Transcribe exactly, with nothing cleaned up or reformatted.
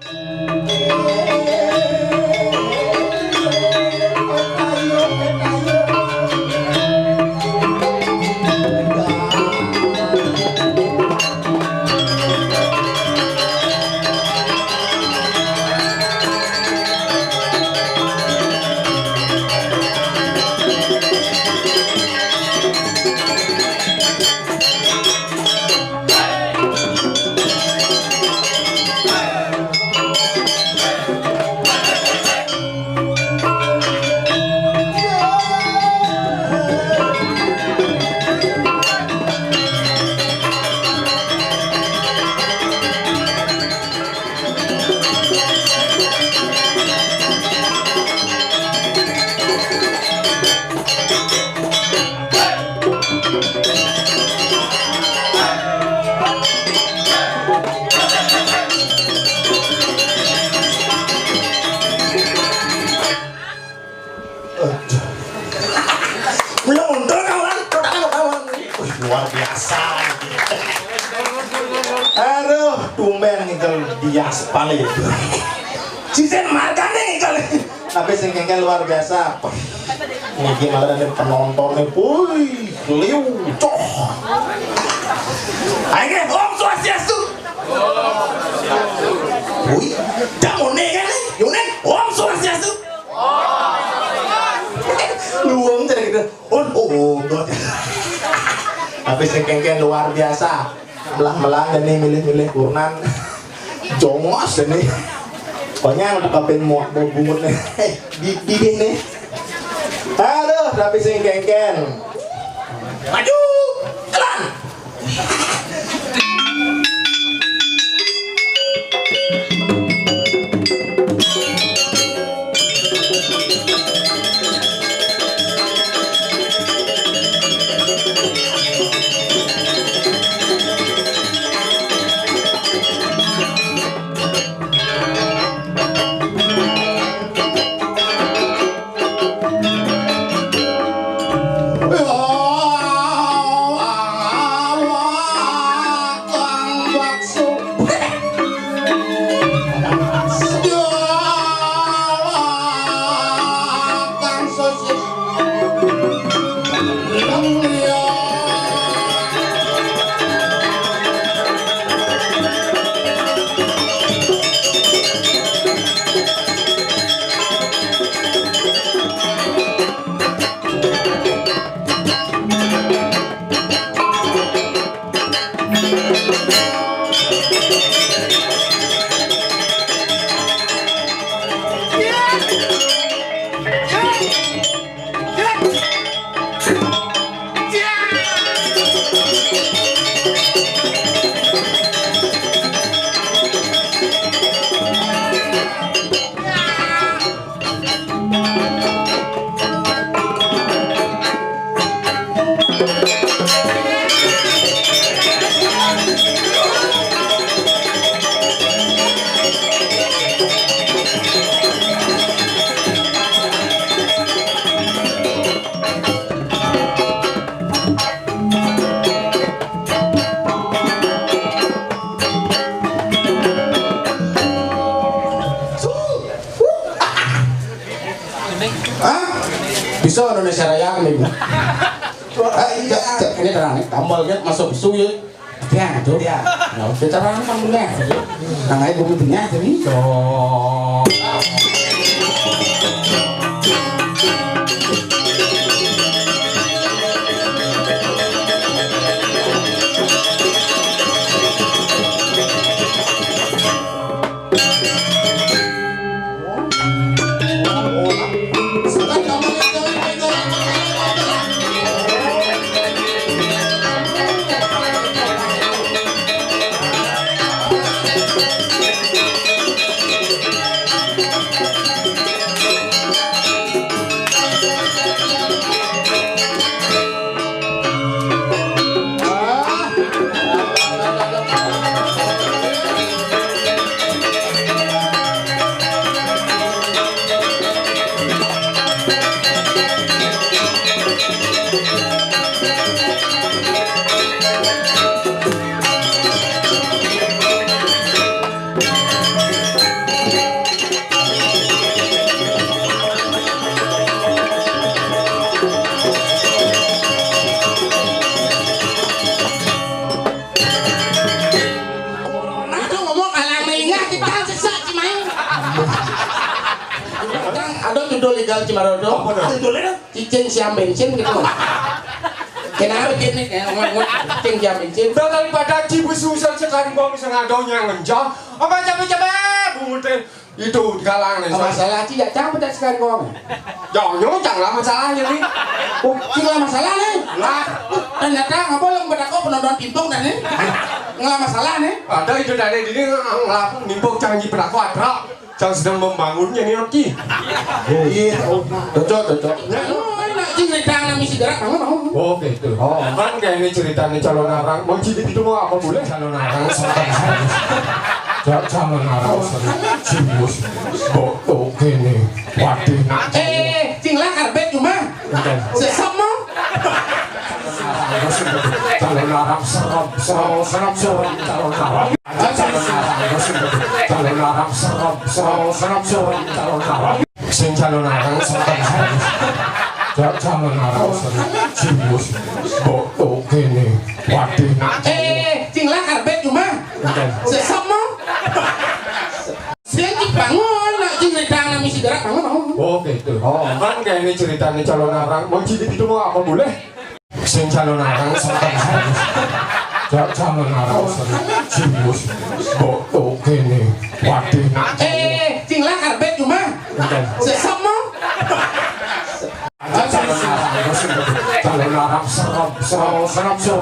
Aduh. Kula mundur, kawan, kotakan, kawan. Wih, luar biasa. Aduh, tumben ngikel di aspal itu. Sisin margane ngikel. Tapi sing kengken luar biasa. Niki malah ada penontonnya, wih, liu, coh. Ayo, Om Swastiastu. Wih, damone kan, Yunen, Om Swastiastu. Luwung jadi gitu. Oh, oh, oh. Tapi sing kengken luar biasa. Melah-melah ini milih-milih kurenan. Jongos ini. Pokoknya udah kapin mau, mau bungut nih. Di, di, di nih. Aduh, tapi sing kengken. Maju, jalan. Hah? Bisa Indonesia Raya nih. Ah, iya, ini terang nih, tambal ya, masuk suwi. Ya, tuh. Ya. Nah, kita terang kan punya. Nang ae bumi punya jadi. Tuh. Dol igal ci marodo. Apa to? Dol e. Cicing siam bensin gitu. Kenapa gini? Ya, ngomong, ngomong, cicing siam bensin. Daripada ci besusan sekali wong sing adoh nyang ngenjah. Apa capek-capek bungut e? Itu galang nih. Masalah ci ya capek tak sekali wong. Ya, nyo, jangan masalahnya nih. Oh, tinggal masalah nih. Lah, ternyata ngapa lo pada kok penonton timpung dan nih? Nggak masalah nih. Ada itu dari ini ngelak nimpung jangan di pelaku ada. Yang sedang membangunnya nih, Oki. Iya, cocok, cocok. Nah, oh, enak sih, cerita nang misi gerak, bangun, bangun. Oh, gitu. Oh. Kan kayak ini ceritanya calon arang. Mau jadi itu mau apa boleh? Calon arang, sebentar, sebentar. Ca-, calon arang, serius. Bo-, oke nih. Waduh, nak. Eh, eh, eh, sing lah karbet cuma. Bukan. Sesama. Calon arang, serem, serem, serem, serem, calon arang. Calon arang serem, serem, serem, serem, calon arang. Sing calon arang serem, serem. Ca-, calon arang serem. Serius. Bo-, oke nih. Waduh, nak. Eh, eh, eh, sing lah karbet cuma. Bukan. Sesama. Sing bangun, nak, sing redang, nak, misi gerak, bangun, bangun. Oh, gitu. Oh. Kan kayak ini ceritanya calon arang. Mau jadi itu mau apa boleh? Sing calon arang, sebentar, serius. Ca-, calon arang, serius. Serius. Bo-, oke nih. Waduh, nak. Eh, eh, eh, sing lah karbet cuma. Bukan. Sesama. Calon arang, serius. Calon arang, serem, serem, serem, serem.